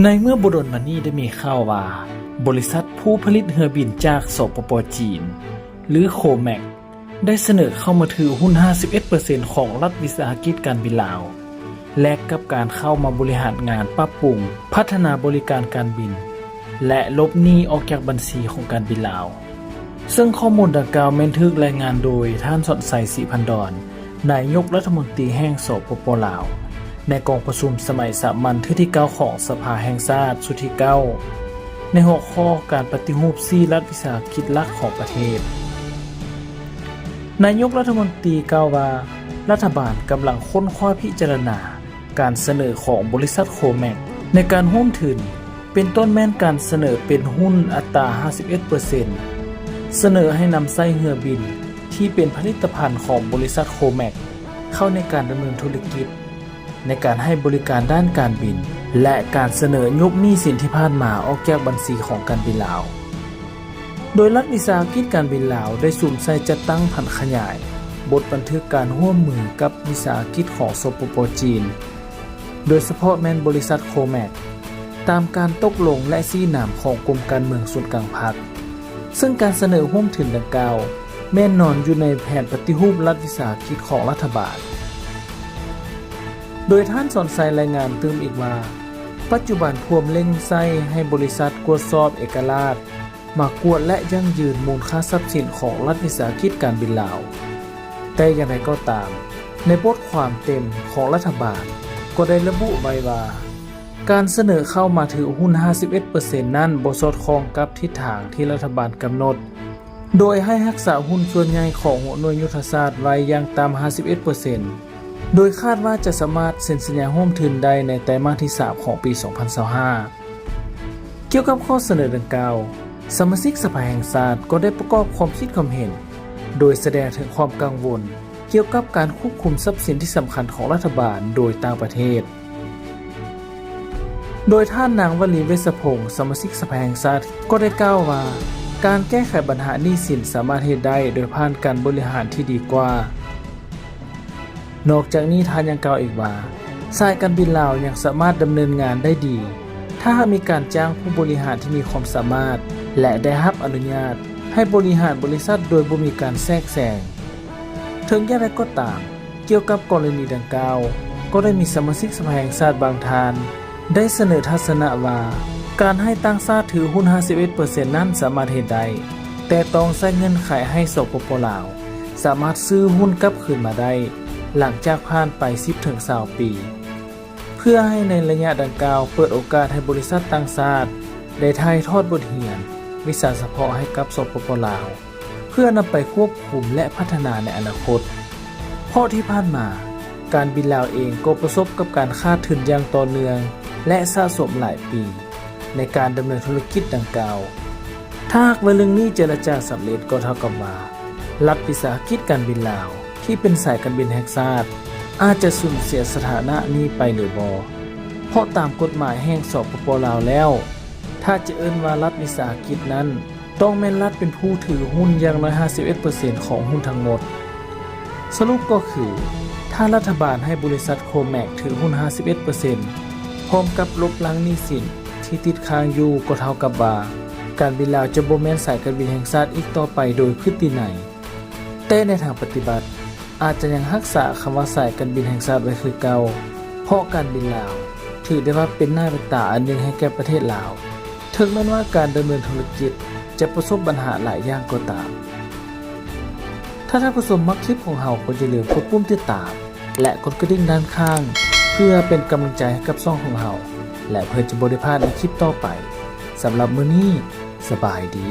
ໃນເມື່ອບໍ່ດົນມານີ້ໄດ້ມີຂ່າວວ່າ ບໍລິສັດຜູ້ຜະລິດເຮືອບິນຈາກ ສປປ ຈີນ ຫຼື ໂຄແມັກ ໄດ້ສະເໜີເຂົ້າມາຖືຫຸ້ນ ຫ້າສິບເອັດເປີເຊັນ ຂອງລັດວິສາຫະກິດການບິນລາວ ແລກກັບການເຂົ້າມາບໍລິຫານງານປັບປຸງ ພັດທະນາບໍລິການການບິນ ແລະ ຫຼົບໜີ້ອອກຈາກບັນຊີຂອງການບິນລາວ. ເຊິ່ງຂໍ້ມູນດັ່ງກ່າວແມ່ນຖືກລາຍງານໂດຍທ່ານ ສອນໄຊ ສີພັນດອນ ນາຍົກລັດຖະມົນຕີແຫ່ງ ສປປ ລາວ ໃນກອງປະຊຸມສະໄໝສາມັນເທື່ອທີເກົ້າຂອງສະພາແຫ່ງຊາດຊຸດທີເກົ້າ ໃນຫົວຂໍ້ການປະຕິຮູບສີ່ລັດວິສາຫະກິດຫຼັກຂອງປະເທດ. ນາຍົກລັດຖະມົນຕີກ່າວວ່າ ລັດຖະບານກຳລັງຄົ້ນຄວ້າພິຈາລະນາ ການສະເໜີຂອງບໍລິສັດໂຄແມັກ ໃນການຮ່ວມທຶນ ເປັນຕົ້ນແມ່ນການສະເໜີເປັນຫຸ້ນອັດຕາ ຫ້າສິບເອັດເປີເຊັນ ສະເໜີໃຫ້ນຳໃຊ້ເຮືອບິນທີ່ເປັນຜະລິດຕະພັນຂອງບໍລິສັດໂຄແມັກ ເຂົ້າໃນການດຳເນີນທຸລະກິດ ໃນການໃຫ້ບໍລິການດ້ານການບິນ ແລະ ການສະເໜີຍົກໜີ້ສິນທີ່ຜ່ານມາອອກຈາກບັນຊີຂອງການບິນລາວ. ໂດຍລັດວິສາຫະກິດການບິນລາວໄດ້ສຸມໃສ່ຈັດຕັ້ງຜັນຂະຫຍາຍບົດບັນທຶກການຮ່ວມມືກັບວິສາຫະກິດຂອງ ສປປ ຈີນ ໂດຍສະເພາະແມ່ນບໍລິສັດໂຄແມັກ ຕາມການຕົກລົງ ແລະ ຊີ້ນຳຂອງກົມການເມືອງສູນກາງພັກ, ເຊິ່ງການສະເໜີຮ່ວມທຶນດັ່ງກ່າວ ແມ່ນນອນຢູ່ໃນແຜນປະຕິຮູບລັດວິສາຫະກິດຂອງລັດຖະບານ. ໂດຍທ່ານ ສອນໄຊ ລາຍງານຕື່ມອີກວ່າ ປັດຈຸບັນພວມເລັ່ງໃຊ້ໃຫ້ບໍລິສັດກວດສອບເອກະລາດ ມາກວດ ແລະ ຢັ້ງຢືນມູນຄ່າຊັບສິນຂອງລັດວິສາຫະກິດການບິນລາວ. ແຕ່ຢ່າງໃດກໍຕາມ, ໃນບົດຄວາມເຕັມຂອງລັດຖະບານກໍໄດ້ລະບຸໄວ້ວ່າ ການສະເໜີເຂົ້າມາຖືຫຸ້ນ ຫ້າສິບເອັດເປີເຊັນ ນັ້ນບໍ່ສອດຄ່ອງກັບທິດທາງທີ່ລັດຖະບານກຳນົດ, ໂດຍໃຫ້ຮັກສາຫຸ້ນສ່ວນໃຫຍ່ຂອງຫົວໜ່ວຍຍຸດທະສາດໄວ້ຢ່າງຕ່ຳ ຫ້າສິບເອັດເປີເຊັນ ໂດຍຄາດວ່າຈະສາມາດເຊັນສັນຍາຮ່ວມທຶນໄດ້ໃນໄຕມາດທີສາມຂອງປີສອງພັນຊາວຫ້າ. ກ່ຽວກັບຂໍ້ສະເໜີດັ່ງກ່າວ, ສະມາຊິກສະພາແຫ່ງຊາດກໍໄດ້ປະກອບຄວາມຄິດຄວາມເຫັນ ໂດຍສະແດງເຖິງຄວາມກັງວົນກ່ຽວກັບການຄວບຄຸມຊັບສິນທີ່ສຳຄັນຂອງລັດຖະບານໂດຍຕ່າງປະເທດ. ໂດຍທ່ານນາງ ວະລີ ເວດສະພົງ ສະມາຊິກສະພາແຫ່ງຊາດ ກໍໄດ້ກ່າວວ່າ ການແກ້ໄຂບັນຫາໜີ້ສິນສາມາດເຮັດໄດ້ໂດຍຜ່ານການບໍລິຫານທີ່ດີກວ່າ. ນອກຈາກນີ້ທ່ານຍັງກ່າວອີກວ່າ ສາຍການບິນລາວຍັງສາມາດດຳເນີນງານໄດ້ດີ ຖ້າຫາກມີການຈ້າງຜູ້ບໍລິຫານທີ່ມີຄວາມສາມາດ ແລະ ໄດ້ຮັບອະນຸຍາດໃຫ້ບໍລິຫານບໍລິສັດໂດຍບໍ່ມີການແຊກແຊງ. ເຖິງຢ່າງໃດກໍຕາມ, ກ່ຽວກັບກໍລະນີດັ່ງກ່າວ, ກໍໄດ້ມີສະມາຊິກສະພາແຫ່ງຊາດບາງທ່ານ ໄດ້ສະເໜີທັດສະນະວ່າ ການໃຫ້ຕ່າງຊາດຖືຫຸ້ນ ຫ້າສິບເອັດເປີເຊັນ ນັ້ນສາມາດເຮັດໄດ້, ແຕ່ຕ້ອງໃຊ້ເງື່ອນໄຂໃຫ້ ສປປ ລາວ ສາມາດຊື້ຫຸ້ນກັບຄືນມາໄດ້ ຫຼັງຈາກຜ່ານໄປ ສິບເຖິງຊາວປີ ເພື່ອໃຫ້ໃນໄລຍະດັ່ງກ່າວເປີດໂອກາດໃຫ້ບໍລິສັດຕ່າງຊາດໄດ້ຖ່າຍທອດບົດຮຽນວິຊາສະເພາະໃຫ້ກັບ ສປປ ລາວ ເພື່ອນຳໄປຄວບຄຸມ ແລະ ພັດທະນາໃນອະນາຄົດ. ເພາະທີ່ຜ່ານມາ, ການບິນລາວເອງກໍປະສົບກັບການຂາດທຶນຢ່າງຕໍ່ເນື່ອງ ແລະ ສະສົມຫຼາຍປີ ໃນການດຳເນີນທຸລະກິດດັ່ງກ່າວ. ຖ້າຫາກວ່າເລື່ອງນີ້ເຈລະຈາສຳເລັດ ກໍເທົ່າກັບວ່າ ລັດວິສາຫະກິດການບິນລາວ ທີ່ເປັນສາຍການບິນແຫ່ງຊາດ ອາດຈະສູນເສຍສະຖານະນີ້ໄປເລີຍບໍ່? ເພາະຕາມກົດໝາຍແຫ່ງ ສປປ ລາວ ແລ້ວ, ຖ້າຈະເອີ້ນວ່າລັດວິສາຫະກິດນັ້ນ ຕ້ອງແມ່ນລັດເປັນຜູ້ຖືຫຸ້ນຢ່າງໜ້ອຍ ຫ້າສິບເອັດເປີເຊັນ ຂອງຫຸ້ນທັງໝົດ. ສະຫຼຸບກໍຄື ຖ້າລັດຖະບານໃຫ້ບໍລິສັດໂຄແມັກຖືຫຸ້ນ ຫ້າສິບເອັດເປີເຊັນ ພ້ອມກັບລົບລ້າງໜີ້ສິນທີ່ຕິດຄ້າງຢູ່ ກໍເທົ່າກັບວ່າ ການບິນລາວຈະບໍ່ແມ່ນສາຍການບິນແຫ່ງຊາດອີກຕໍ່ໄປໂດຍພຶດຕິໄນ. ແຕ່ໃນທາງປະຕິບັດ ອາດຈະຍັງຮັກສາຄຳວ່າສາຍການບິນແຫ່ງຊາດໄວ້ຄືເກົ່າ, ເພາະການບິນລາວຖືໄດ້ວ່າເປັນໜ້າເປັນຕາອັນໜຶ່ງໃຫ້ແກ່ປະເທດລາວ, ເຖິງແມ່ນວ່າການດຳເນີນທຸລະກິດຈະປະສົບບັນຫາຫຼາຍຢ່າງກໍຕາມ. ຖ້າທ່ານຜູ້ຊົມມັກຄລິບຂອງເຮົາ ກໍຢ່າລືມກົດປຸ່ມຕິດຕາມ ແລະ ກົດກະດິ່ງດ້ານຂ້າງ ເພື່ອເປັນກຳລັງໃຈໃຫ້ກັບຊ່ອງຂອງເຮົາ ແລະ ເພື່ອຈະບໍ່ໄດ້ພາດໃນຄລິບຕໍ່ໄປ. ສຳລັບມື້ນີ້, ສະບາຍດີ.